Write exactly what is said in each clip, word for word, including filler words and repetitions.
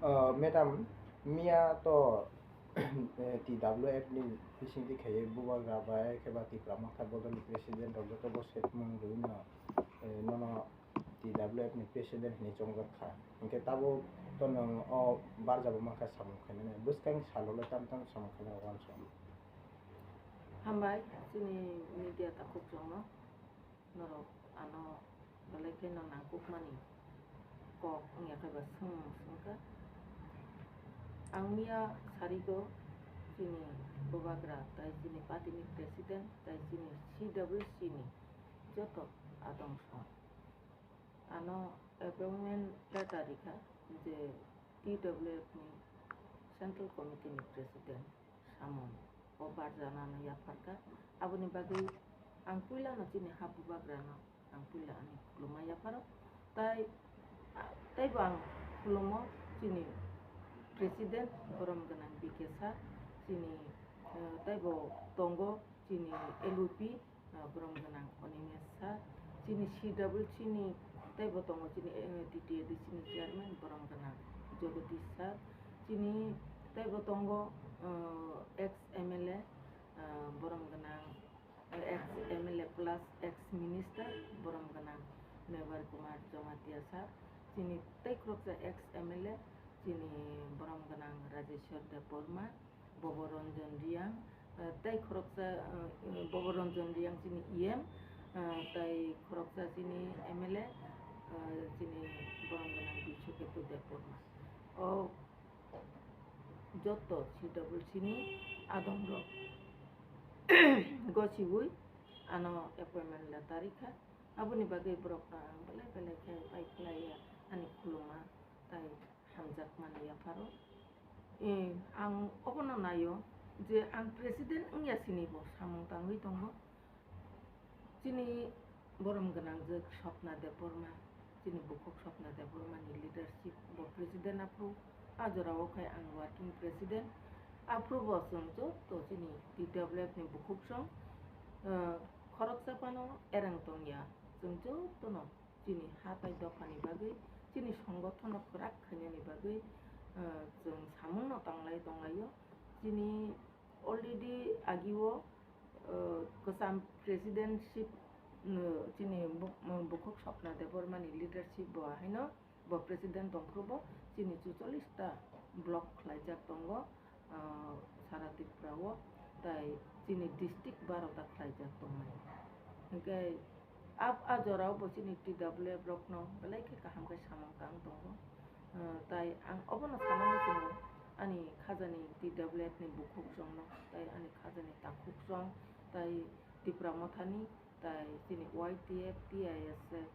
Uh, madam, miya to eh, T W F ni bisingtwi khaiwi bubagra bai khe ba Tipra Motha bodolni president rok joto bo setmung rwino, eh, nono T W F ni president hinwi chongjak kha. Hinkhe tabuk to nwng o barjabo mankha samung khainani. Bwskang salo le tam tam samung khainani wansong. Hambai chini media takhuk chwngno. Norok ano belai kheno nangkukmani kok wngya khe ba swng swngkha. Ang miya sarigo chini bubagra tai chini party ni president tai chini C W C ni joto adong song ano appointment letter rikha je T W F ni central committee ni president samung o barjanano yapharkha. Aboni bagwi ang puilano chini ha bubagrano ang puila ani khuluma yapharo. Tai, taibo ang khulumo chini president borom gwnang B K sir, chini, eh, taibo tongo chini L U P, ah, borom gwnang Onimesh sir, chini C W C ni teibo tongo chini, eh, T T A D C ni chairman borom gwnang Jagadish sir, chini teibo tongo, ah, ex M L A, ah, borom gwnang, eh, ex M L A plus ex minister borom gwnang Mevar Kumar Jamatia sir, chini tei khoroksa ex M L A, chini borom gwnang Rajeshwar Debbarma, Bobo Ranjan Reang, eh, tei khoroksa, eh, Bobo Ranjan Reang chini E M, eh, tei khoroksa chini M L A, eh, chini borom gwnang Biswaketu Debbarma. O joto C W C ni adongrok gosiwi ano appointment letter rikha. Aboni bagwi borokno ang belai belai khe pai khlaiya ani khuluma tai hamjakmani yapharo. Eh, ang obono naio je ang president wngya sini bo samung tangwi tongo. Chini borom gwnangjwk Swapna Debbarma, chini bukhuk Swapna Debbarma ni leadership bo president aphuru, a jorao khai ang working president. Aphuru bo chwng joto chini T W F ni bukhuk song, eh, khoroksa phano ereng tongya, chwng jotono chini ha tai dophani bagwi, chini songothono kwrak khainani bagwi, eh, chwng samungno tanglai tonglaio. Chini already agio, eh, kwcham presidentship, eh, chini bu-, bukhuk Swapna Debbarmani leadership bo haino bo president tongphuru bo chini chuchollis ta block khlaijak tongo. Ah, sara Tripura o, tai chini district baro ta khlaijak tongnai. Hinkhe a, a jora o bo chini T W F rokno belai khe kaham khe samung tang tongo. Ah, tai ang obono sanani chwngo ani khajani T W F ni bukhuk chwngno, tai ani khajani takhuk chwng, tai Tipra Mothani, tai chini Y T F, T I S F,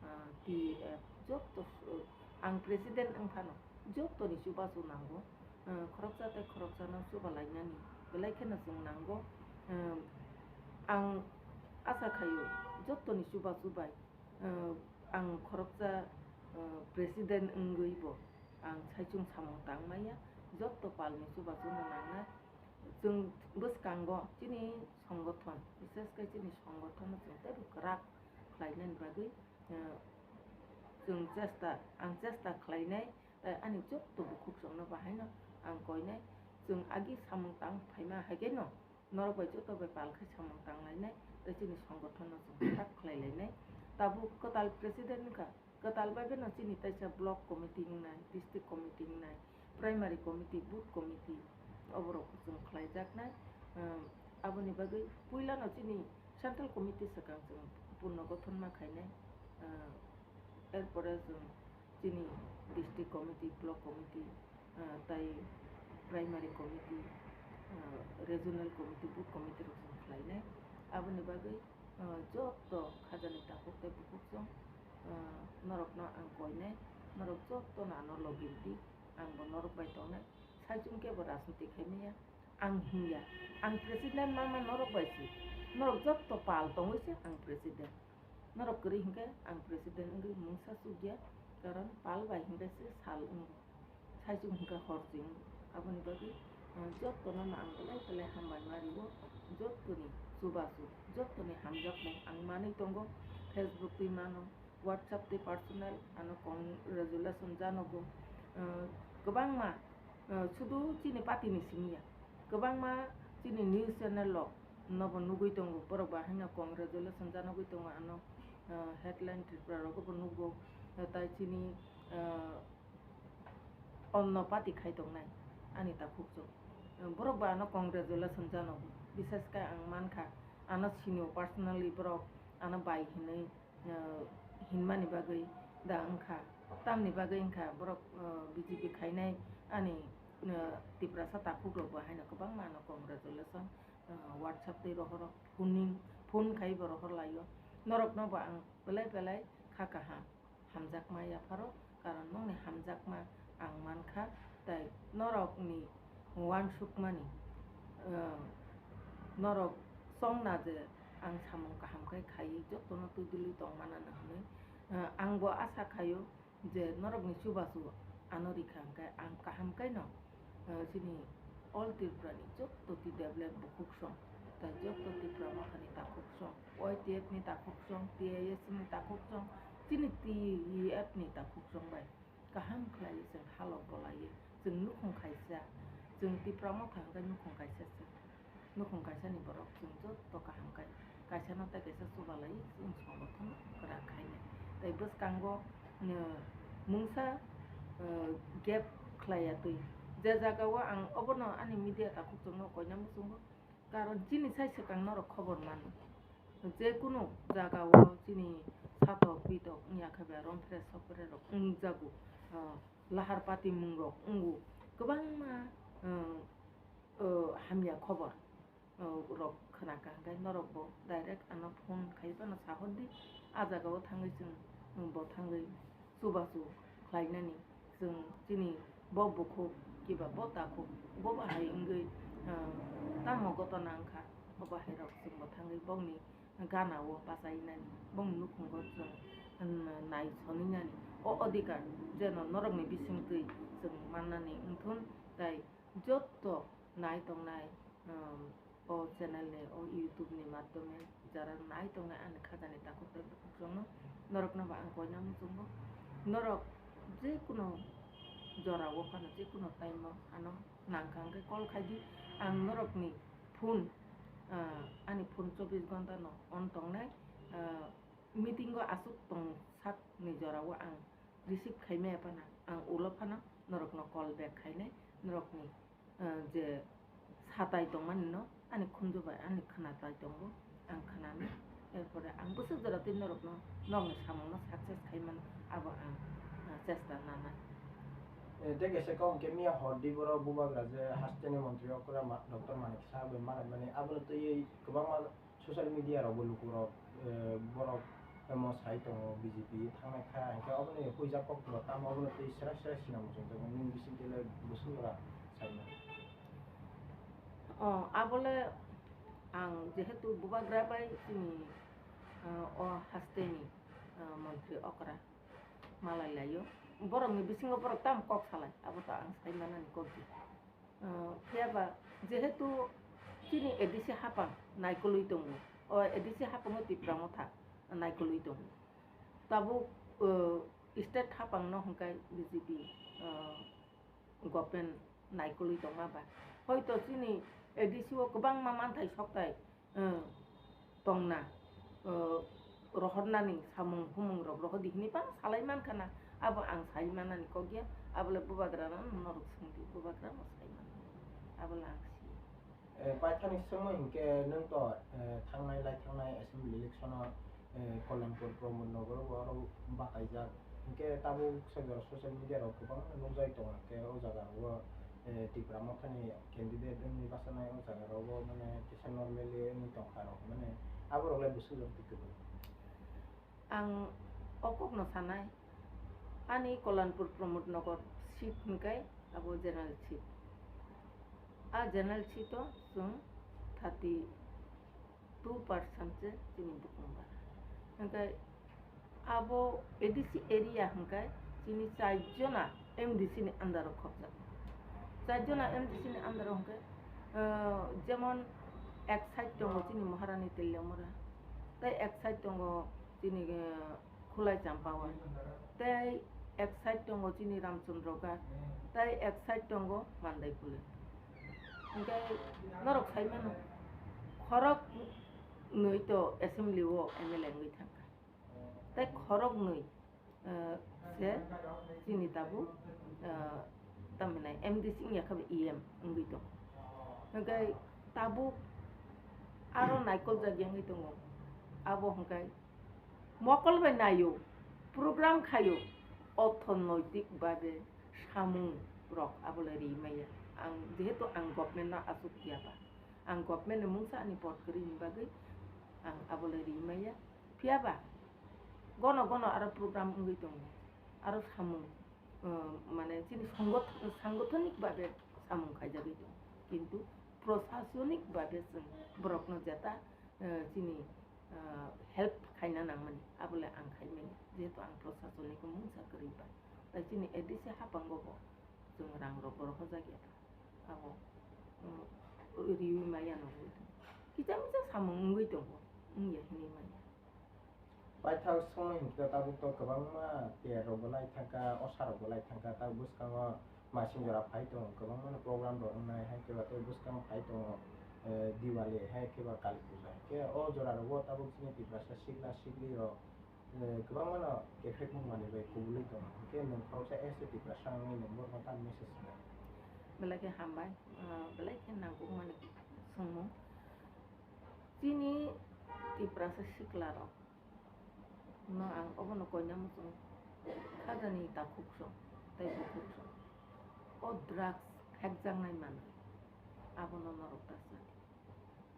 ah, T F, joto su-, ang president wng phano jotoni chubachu nango. Ah, khoroksa tei khoroksano chuba lainani belai kheno chwng nango. Ah, ang asa khaio jotoni chubachu bai, ah, ang khoroksa, ah, president wngwi bo ang saichung samung tang maya, joto palni chubachuno nangnai. Chwng bwskango chini songothon, bises khe chini songothon no chwng teibo kwrak khlainani bagwi, eh, chwng chesta, ang chesta khlainai, tei ani jotto bukhuk chwngno bahaino ang koinai. Chwng agi samung tang phaima haikheno norok bai joto bai pal khai samung tang lainai, tei chini songothon no chwng kwrak khlai lainai. Tabuk kwtal president wngkha. Kwtal bai beno chini taisa block committee wngnai, district committee wngnai, primary committee, booth committee, oborok chwng khlaijaknai. Ehm, aboni bagwi puilano chini central committee swkang chwng purno gothon ma khainai. Ehm, erpore chwng chini district committee, block committee, ah, tai primary committee, ah, regional committee, booth committee rok chwng khlainai. Aboni bagwi, ah, joto khajani takhuk tei bukhuk chwng, ah, norokno ang koinai, norok jotono ano logi rwdi, ang bo norok bai tongnai. Saichung kebo rajniti khai manya, ang hinya, ang president ma ma norok bai se, norok joto pal tongwi se ang president. Norok kwrwi hinkhe ang president wngwi mungsa chukya, karon pal bai hinkhe se sal wngo, saichung hinkhe hor se wngo. Aboni bagwi, ah, jotono no ang belai belai hambai ma rio, jotoni chubachu, jotoni hamjakmung ang manwi tongo, Facebook twi mano, WhatsApp twi personal ano congratulation janogo, ah, Kwbangma, eh, sudu chini party ni simi ya. Kwbangma chini news channel rok nobo nugui tongo, borok ba haino congratulation janagui tongo ano, eh, headline Tripura rogo bo nugo, eh, tai chini, eh, onno party khai tongnai ani takhukchuk. Eh, borok ba ano congratulation janogo. Bishesh khe ang mankha, ano sinio personally borok ano bai hinui, eh, hinmani bagwi da wngkha. Tamni bagwi wngkha borok, eh, B J P khainai ani, eh, Tiprasa takhukrok bo haino kwbangma ano congratulation, eh, WhatsApp twi rohoro, phone ni, phone khai bo rohor laio. Norokno bo ang belai belai kha kaham hamjakma yapharo, karon nokni hamjakma ang mankha, tai norokni uansukmani, eh, norok chongna je ang samung kaham khe khaiwi jotono twi dwlwi tongmanano hwnwi, eh, ang bo asa khaio je norokni chubachu ano rikha hwnkhe ang kaham khe no, eh, chini all Tripura ni joto T W F bukhuk song, tai joto Tipra Motha ni takhuk song, Y T F ni takhuk song, T I S ni takhuk song, chini T E F ni takhuk song bai kaham khlaiwi chwng halok bolaiwi chwng nukhung kaisa, chwng Tipra Motha hwnkhe nukhung kaisa se. Nukhung kaisani borok chwng joto kaham khe kaisano tei kaisa chubalai chwng songothon kwrak khainai. Tei bwskango, uh, mungsa, uh, gap khlaiya twi. Je jagao ang obono ani media takhuk chwngno koina muchungo, karon chini sai swkang norok khobor mano. Je kunu jagao chini satok bitok wngya khe ba rompre sopre rok wngjago, uh, lahar pati mungrok wngo kwbangma, uh, uh, hamya khobor, uh, rok khna kha, hwnkhe norok bo direct ano phone khai phano sahor di, a jaga o thangwi chwng, um, bo thangwi chubachu khlainani, chwng chini bo bukhuk kiba bo takhuk bo bahai wngwi, uh, tamo gotona wngkha, bo bahai rok chwng bo thangwi bongni gana o bachainani, bongni nukhungo chwng, um, nai soninani, o odhikar jeno norokni bisingtwi chwng mannani wngthun, tai jotto nai tongnai, um, o channel ni, o YouTube ni madhyome jara nai tongnai ani khajani takhuk tei bukhuk chwngno, norokno bo ang koina muchungo. Norok je kuno jora o phano, je kuno time o ano nangkha hwnkhe call khai di, ang norokni phone, ah, ani phone chobbish ghonta no on tongnai, ah, meeting o aswk tong sak ni jora o ang receive khai maya phano ang ulo phano norokno call back khainai, norokni, ah, je satai tongmani no ani khunju bai ani khwnatai tongo, ang khwnanai, erpore ang bwswk jora twi norokno, norokni samungno success khai mano, abo ang, ah, chesta nanai. Eh, tei kaisa kok hwnkhe miya hor di borok bubagra je hasteni montri okra ma-, Doctor Manik Saha bai manai mani, abono twiwi kwbangma social media rok bo lukurok, eh, borok tamo sai tongo B J P thangnai kha, hwnkhe oboni huijak kokno tamo obono twi serak serak sina muchungjago, nini bisingtwi le bwswk jora saimano? O, abole ang jehetu bubagra bai chini, ah, o hasteni, ah, montri okra malai laio. Borokni bisingo borok tamo kok salai, abo to ang sai manani kok di. Ah, phiya ba jehetu chini A D C haphang naikolwi tongo, o A D C haphango Tipra Motha naikolwi tongo. Tabuk, ah, state haphangno hwnkhe B J P, ah, government naikolwi tongma ba. Hoito chini A D C o kwbangma manthai sokthai, eh, tongna, eh, rohornani samung humung rok rohordi hinwi phano salai mankha na, abo ang sai manani kok ya, abole bubagra no norok swngdi, bubagra no sai mano, abole ang si. Eh, paithakni swngmung hinkhe nwng to, eh, thangnai lai thangnai assembly election o, eh, Kalyanpur Pramod Nagar o bo oro bataijak. Hinkhe tabuk se jora social media rok kwbangma nukjagwi tongo, hinkhe o jaga rogo, eh, Tipra Mothani candidate wngwi bachanai o jaga rogo mane kisa normally wngwi tongkha rok, mane aborok lai bwswk jora twi kwbang. Ang o kokno sanai, ani Kalyanpur Pramod Nagar seat hinkhe abo general seat. A general seat o chwng thirty two percent se chini bukhung bara. Hinkhe abo A D C area hinkhe chini char jona M D C ni under o khopjak. Char jona M D C ni under o hinkhe, eh, jemon ek side tongo chini Maharani Teliamura, tei ek side tongo chini, eh, Khulai Champawat, tei ek side tongo chini Ramchandra Ghat, tai ek side tongo Mandai Phule. Hingke norok sai mano, khorok nwi to assembly o M L A wngwi thangkha. Tai khorok nwi, eh, se chini tabuk, eh, tamhinai M D C wngya khe E M wngwi tongo. Hingke tabuk aro naikol jagya wngwi tongo. Abo hingke mokol bai naio, program khaio, orthonoitik babe samung rok abo le ri maya. Ang jehetu ang government no asuk ya ba, ang government ni mungsa ani pot kwrwi ni bagwi ang abo le ri maya. Phiya ba gono gono aro program wngwi tongo, aro samung, uh, mane chini songot-, sangotonik babe samung khaijagwi tongo, kintu prosasonik babe chwng borokno jeta, uh, chini, uh, help khaina nangmani, abole ang khaimani, jehetu ang prosasonik mungsa kwrwi ba. Tai chini A D C hapango bo chwng rang rok rohorjak ya ta, abo, um, riwi maya no wngwi tongo, kisa misa samung wngwi tongo, wngya hinwi manya. Paithak songwi hinkhe tabuk to kwbangma ter rok bo lai thangkha, osa rok bo lai thangkha, tabuk bwskango masing jora phai tongo, kwbangma no program rok wngnai, hai khe ba tei bwskango phai tongo, eh, Diwali, hai khe ba Kali Puja, hai khe o jora rogo tabuk chini Tiprasa sikla sikli rok, eh, kwbangma no kephek mung manwi bai kubulwi tongo, hinkhe nwng khoroksa S T Tiprasa wngwi nwng bohrokno tamo message rwnai? Belai khe hambai, ah, belai khe nangkukmani swngmung. Chini Tiprasa sikla rok no ang obono koina muchung, khajani takhuk song tei bukhuk song. O drugs phekjaknai manwi, abono norok ta chadi.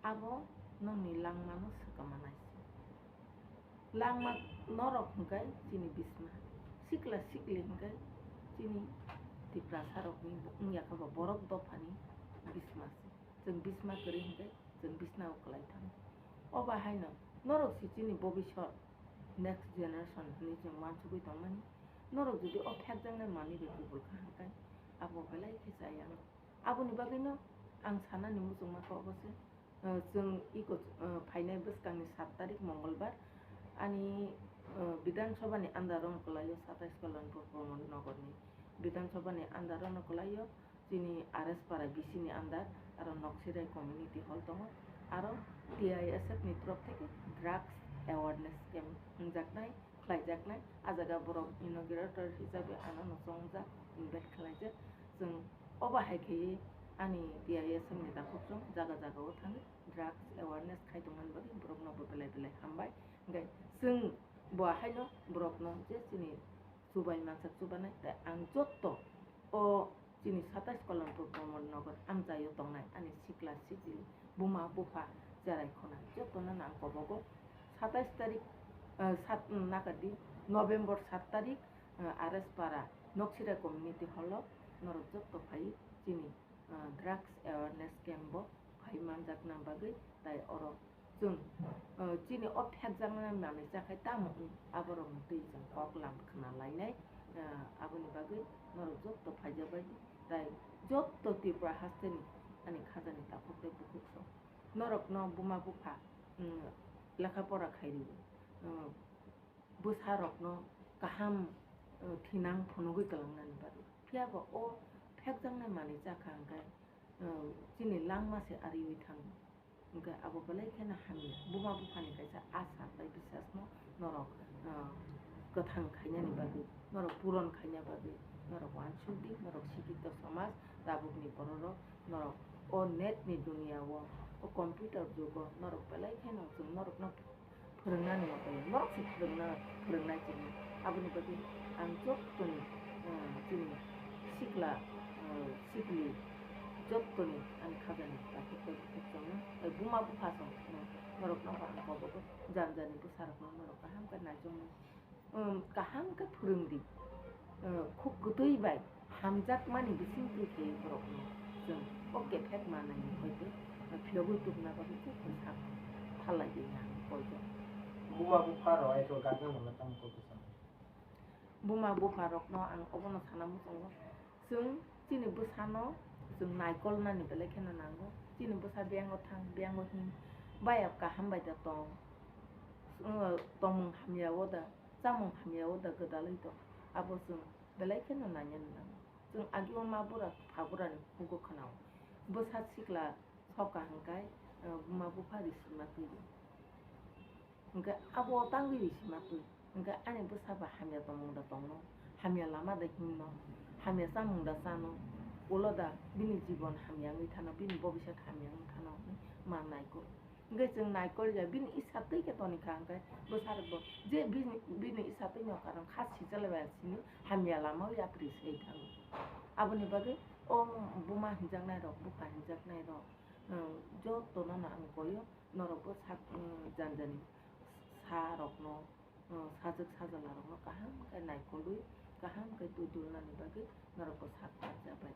Abo nokni langmano swkama naisi. Langma norok hwnkhe chini bisma, sikla sikli hwnkhe chini Tiprasa rokni wngya khe bo borok dophani bisma se. Chwng bisma kwrwi hwnkhe chwng bisnao kwlai thango. O ba haino norok si chini bobiswt, next generation hinwi chwng uansugwi tongmani. Norok jodi o phekjaknai manwi bai kubul kha hwnkhe abo belai khe chaya wngo. Aboni bagwino ang sanani muchungma khe obo se, eh, chwng iko, eh, phainai bwskangni sat tarik Mongolbar ani, eh, Bidhan Sabhani under-o kwlaio, satais Kalonpur Pramod Nagarni Bidhan Sabhani under-o kwlaio. Chini R S Para B C ni under, aro Noksirai Community Hall tongo, aro T I S F ni torop theke drugs awareness camp wngjaknai, khlaijaknai. A jaga borok inaugurator hisabe ano no chongjak, invite khlaijak. Chwng obo hai khe ani T I S F ni takhuk chwng jaga jaga o thangwi drugs awareness khai tongmani bagwi borokno bo belai belai hambai. Hwnkhe chwng bo haino borokno je chini chubai mansak chubanai, tei ang jotto o chini satais Kalonpur Pramod Nagar amchaio tongnai ani sikla sikli, buma bupha, cherai khona jottono ang kobogo. Satais tarik, eh, sat, mm, nakardi, November sat tarik, eh, R S Para Noksira Community Hall o norok jotto phai chini ah, drugs awareness camp bo phai manjakna bagwi, tai oro chwng, ah, chini o phekjaknai manwi chakhai tamo wng, aborokni twi chwng kok lam khna lainai, ah, aboni bagwi norok jotto phaijak bai di, tai jotto Tripura hasteni ani khajani takhuk tei bukhuk song norokno buma bupha, mm, lekha pora khai rw, mm, bwsarokno kaham, eh, thinang phunugwi kwlangnani bagwi. Phiya ba o phekjaknai manwi chakha hwnkhe, eh, chini langma se ariwi thango. Hwnkhe abo belai kheno hamya. Buma buphani kaisa asa tei bisasno norok, eh, kwthang khainani bagwi, norok puron khaina bagwi, norok uansuk di, norok sikito somaj, tabukni bororok, norok o net ni duniya o, o computer jugo norok belai kheno chwng norokno phwrwngnani mokol, norok se phwrwngna, phwrwngnai chini. Aboni bagwi ang jottoni, ah, chini sikla, ah, sikli jottoni ani khajani takhuk tei bukhuk chwngno, tei buma bupha chwng, ah, norokno bo ang kobogo jani jani bwsarokno norok kaham khe naichomwi, um, kaham khe phwrwng di. Uh, khuk kwtwi bai hamjakmani bisingtwi khe borokno chwng o kephek manani hoite phiyogwi tubuna bagwi khe sak phalai di hwnwi ang koi kha. Buma bupha rok ai khe gakna mungla tamo kok kisa. Buma bupha rokno ang obono sana muchungo, chwng chini bwsano chwng naikolnani belai kheno nango. Chini bwsa biyango thang, biyango him, bayap kaham bai da tong, uh, tongmung hamya o da, chamung hamya o da gwdalwi tong. Abo chwng belai kheno naina nango. Chwng agio ma bura pha burani hugo khwnao. Bwsa sikla soka hwnkhe, eh, buma bupha risima twi. Hwnkhe abo tangwi risima twi. Hwnkhe ani bwsa ba hamya tongmung da tongno, hamya lama da himno, hamya chamung da chano, ulo da bini jibon hamya wngwi thano, bini bobiswt hamya wngwi thano hwnwi ma naikol. Hwnkhe chwng naikol ya, bini isa twi khe toni kha, hwnkhe bwsarokbo je bini, bini isa twi no karon kha sijala bai sini hamya lama o yapri se thango. Aboni bagwi o buma hinjaknai rok, bupha hinjaknai rok, um, joto no ang koyo, norok bo sak, um, jani jani sa rok no, um, sajwk sajala rok no kaham khe naikolwi, kaham khe twi dulnani bagwi norok bo sak sak jabai.